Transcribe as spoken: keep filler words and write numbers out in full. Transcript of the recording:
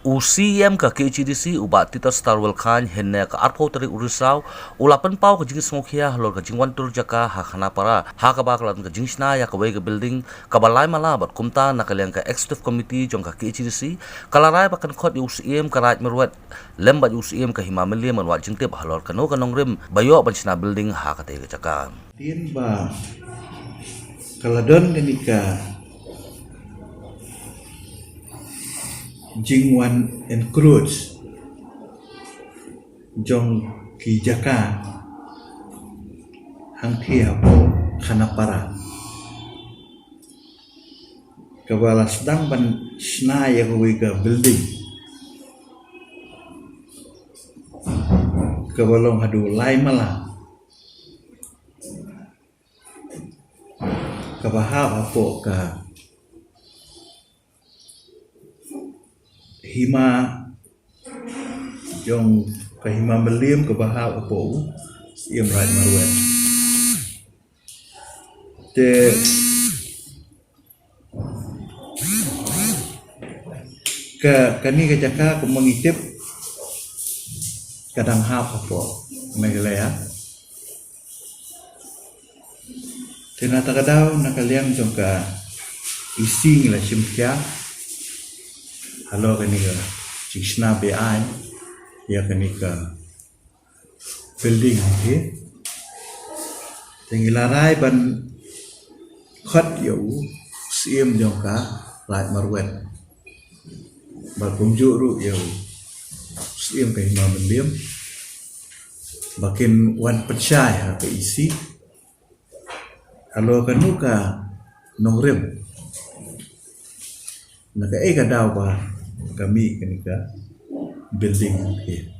U C E M ka K H A D C, u Bah Titosstarwell Chyne, hynne ka arphew tarik u Risaw, u la pynpaw ka jingsngewkhia halor ka jingwan tur jaka ha Khanapara, ha kaba ka la don ka jingshna ïa kawei ka building kaba lai mala, bad kumta na ka liang ka Executive Committee jong ka K H A D C ka la rai ba kan khot ïa u C E M ka Raid Marwet lem bad ïa u C E M ka Hima Mylliem ban wad jingtip halor kano ka nongrim ba ïoh ban shna building ha katei ka jaka. Hadien ba ka la don kane ka jingwan encroach jong ki jaka hangthie hapoh Khanapara, kaba la sdang ban shna ïa kawei ka building kaba long haduh lai mala, kaba hap hapoh ka hima jong ka Hima Mylliem, kaba hap hapoh u C E M Raid Marwet. Te ka, kane ka jaka kumba ngi tip ka dang hap hapoh Meghalaya. Te na kata ka daw, na ka liang jong ka E C ngi la shim khia halor kane ka jingshna be-aiñ ïa kane ka building hangthie. Te ngi la rai ban khot ïa u C E M jong ka Raid Marwet, bad kumjuh ruh ïa u C E M ka Hima Mylliem ba kin wan pynshai ha ka E C halor kano ka nongrim, na kaei ka daw ba ka mih kane ka building hangthie.